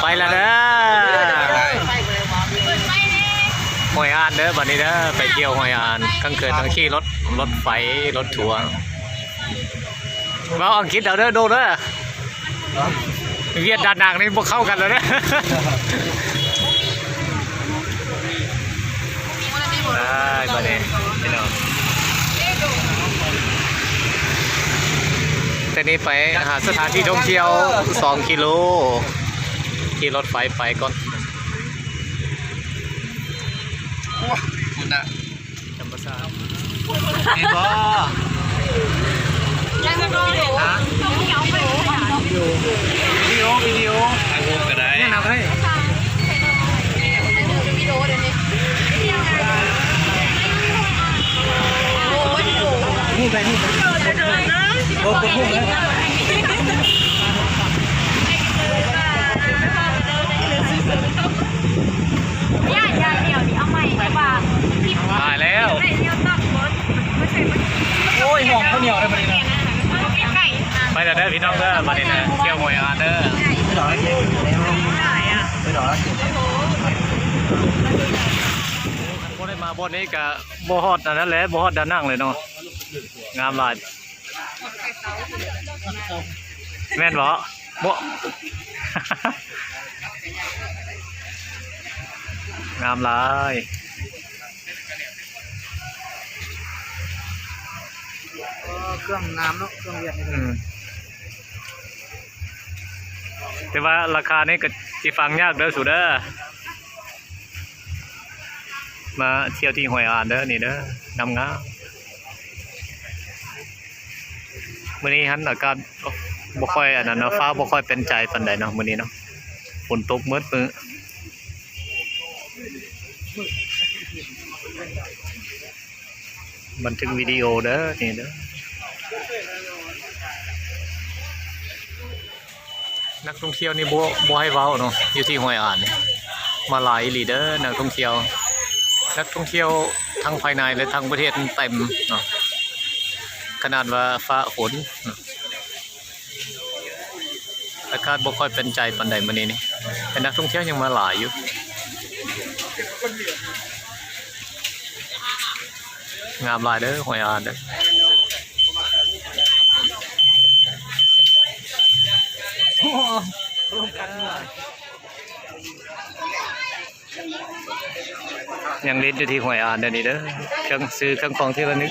ໄປແລ້ວເດີ ຫ້ວຍອານເດີ ບັດນີ້ເດີ ໄປທ່ຽວຫ້ວຍອານ ກາງຄືນຕ້ອງຂີ່ລົດ ລົດໄຟ ລົດທົວ ເວົ້າອັງກິດເອົາເດີ ໂດເດີ ຫວຽດດານັງນີ້ບໍ່ເຂົ້າກັນແລ້ວເດີ ໄປ ບັດນີ້ພີ່ນ້ອງ ແຕ່ນີ້ໄປຫາສະຖານທີ່ທ່ອງທ່ຽວສອງກິໂລ ຂີ່ລົດໄຟໄປກ່ອນ ໂອ້ຍ ພຸ້ນນະ ທຳມະຊາດ ເຫັນບໍ່? ຮະ? ວິດີໂອ ວິດີໂອ ຖ່າຍຮູບກໍໄດ້ ແນະນຳກໍໄດ້ ຮູບໄດ້ ຮູບໄດ້ ບໍ່ ບໍ່ຮູບໄດ້ ຕາຍແລ້ວ ໂອ້ຍ ຫອມເຂົ້າໜຽວໄດ້ບໍ່ນີ້ນະ ໄປແລ້ວເດີພີ່ນ້ອງເດີ ບັດນີ້ນະ ທ່ຽວຫ້ວຍອານເດີ ບໍ່ໄດ້ມາບ່ອນນີ້ກະບໍ່ຮອດອັນນັ້ນແຫຼະ ບໍ່ຮອດດານັງເລີຍເນາະ ງາມຫຼາຍ ແມ່ນບໍ່? ບໍ່ ງາມຫຼາຍ ເອີ ເຄື່ອງງາມເນາະ ເຄື່ອງຫວຽດນີ້ ອືມ ແຕ່ວ່າລາຄານີ້ກໍຊິຟັງຍາກເດີສູເດີ. ມາທ່ຽວທີ່ຫ້ວຍອານເດີ ນີ້ເດີ ງາມໆ ມື້ນີ້ຫັ້ນອາກາດບໍ່ຄ່ອຍອັນນັ້ນເນາະ ຟ້າບໍ່ຄ່ອຍເປັນໃຈປານໃດເນາະ ມື້ນີ້ເນາະ ຝົນຕົກໝົດມື້. ບັນທຶກວິດີໂອເດີ ນີ້ເດີ ນັກທ່ອງທ່ຽວນີ້ບໍ່ ບໍ່ໃຫ້ເວົ້າເນາະ ຢູ່ທີ່ຫ້ວຍອານນີ້ ມາຫຼາຍອີ່ຫຼີເດີ ນັກທ່ອງທ່ຽວ ນັກທ່ອງທ່ຽວທັງພາຍໃນ ແລະ ທັງປະເທດເຕັມເນາະ ຂະໜາດວ່າຟ້າຝົນ ອາກາດບໍ່ຄ່ອຍເປັນໃຈປານໃດມື້ນີ້ນີ້ ແຕ່ນັກທ່ອງທ່ຽວຍັງມາຫຼາຍຢູ່ ງາມຫຼາຍເດີ ຫ້ວຍອານເດີ ຍັງຫຼິ້ນຢູ່ທີ່ຫ້ວຍອານເດີນີ້ເດີ ເຄື່ອງ ຊື້ເຄື່ອງຂອງທີ່ລະນຶກ ນີ້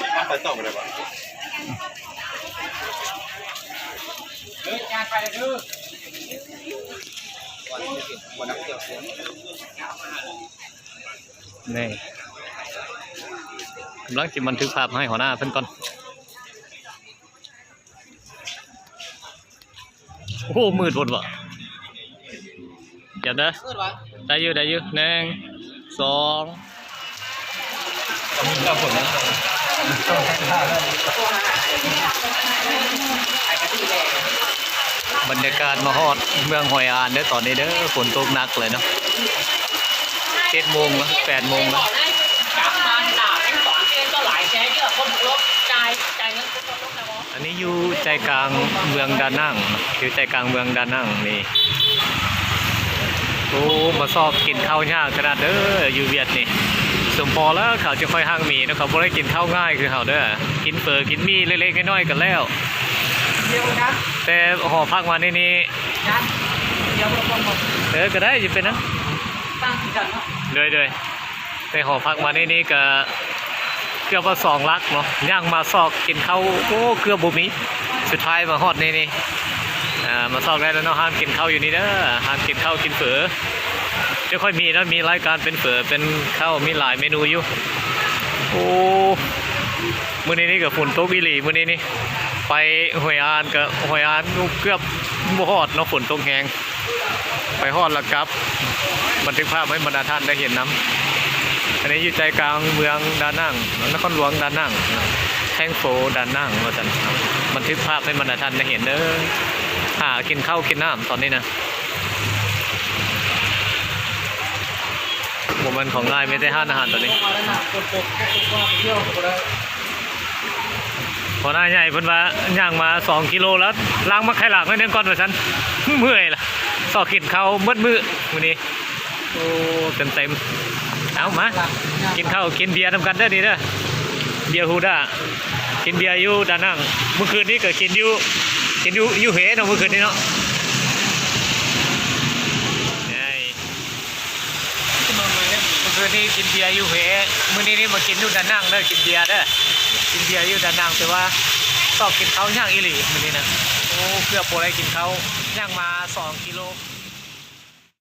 ກຳລັງຊິບັນທຶກພາບໃຫ້ຫົວໜ້າເພິ່ນກ່ອນ. ໂອ້ ມືດໂພດຫວາ ຈັບເດີ ໄດ້ຢູ່ ໄດ້ຢູ່ ໜຶ່ງ ສອງ ບັນຍາກາດມາຮອດເມືອງຫ້ວຍອານເດີ ຕອນນີ້ເດີ ຝົນຕົກໜັກເລີຍເນາະ ເຈັດໂມງແລ້ວ ແປດໂມງແລ້ວ. ອັນນີ້ຢູ່ໃຈກາງເມືອງດານັງ ຢູ່ໃຈກາງເມືອງດານັງນີ້. ໂອ້ ມາຊອກກິນເຂົ້າຍາກຂະໜາດເດີ ຢູ່ຫວຽດນີ້ ສົມພໍແລ້ວເຂົາຈຶ່ງຄ່ອຍຮັ່ງມີເນາະ ເຂົາບໍ່ໄດ້ກິນເຂົ້າງ່າຍຄືເຮົາເດີ ກິນເຝີກິນໝີ່ເລັກໆນ້ອຍໆກໍແລ້ວ. ແຕ່ຫໍພັກມານີ້ນີ້ ເອີ ກໍໄດ້ ບໍ່ເປັນຫຍັງ ໂດຍໆ. ແຕ່ຫໍພັກມານີ້ນີ້ກະເກືອບວ່າສອງຫຼັກເນາະ ຍ່າງມາຊອກກິນເຂົ້າ ໂອ້ ເກືອບບໍ່ມີ ສຸດທ້າຍມາຮອດນີ້ນີ້ ອ່າ ມາຊອກໄດ້ແລ້ວເນາະ ຮ້ານກິນເຂົ້າຢູ່ນີ້ເດີ ຮ້ານກິນເຂົ້າກິນເຝີ ຈະຄ່ອຍມີເນາະ ມີລາຍການເປັນເຝີເປັນເຂົ້າ ມີຫຼາຍເມນູຢູ່. ໂອ້ ມື້ນີ້ນີ້ກະຝົນຕົກອີ່ຫຼີ ມື້ນີ້ນີ້ ໄປຫ້ວຍອານກະ ຫ້ວຍອານເກືອບບໍ່ຮອດເນາະ ຝົນຕົກແຮງ. ໄປຮອດແລ້ວກັບ ບັນທຶກພາບໃຫ້ບັນດາທ່ານໄດ້ເຫັນນຳ. ອັນນີ້ຢູ່ໃຈກາງເມືອງດານັງ ນະຄອນຫຼວງດານັງ ແຂວງໂຟດານັງວ່າຊັ້ນ ບັນທຶກພາບໃຫ້ບັນດາທ່ານໄດ້ເຫັນເດີ. ຫາກິນເຂົ້າກິນນ້ຳຕອນນີ້ນະ ບໍ່ແມ່ນຂອງງ່າຍ ມີແຕ່ຮ້ານອາຫານຕອນນີ້. ຫົວໜ້າໃຫຍ່ເພິ່ນວ່າຍ່າງມາສອງກິໂລແລ້ວ ລ້າງໝາກໄຂ່ຫຼາກໜ້ອຍໜຶ່ງກ່ອນວ່າຊັ້ນ ເມື່ອຍລະ ເ ກໍກິນເຂົ້າໝົດມື້ມື້ນີ້. ໂອ້ ເຕັມໆ. ເອົາ ມາກິນເຂົ້າກິນເບຍນຳກັນເດີນີ້ເດີ. ເບຍຮູດາ ກິນເບຍຢູ່ດານັງ. ມື້ຄືນນີ້ກໍກິນຢູ່ ກິນຢູ່ ຢູ່ເຮເນາະ ມື້ຄືນນີ້ເນາະ. ມື້ຄືນນີ້ກິນເບຍຢູ່ເຮ ມື້ນີ້ນີ້ມາກິນຢູ່ດານັງເດີ ກິນເບຍເດີ ກິນເບຍຢູ່ດານັງ. ແຕ່ວ່າຊອກກິນເຂົ້າຍາກອີ່ຫຼີມື້ນີ້ນະ. ໂອ້ ເກືອບບໍ່ໄດ້ກິນເຂົ້າ ຍ່າງມາສອງກິໂລ.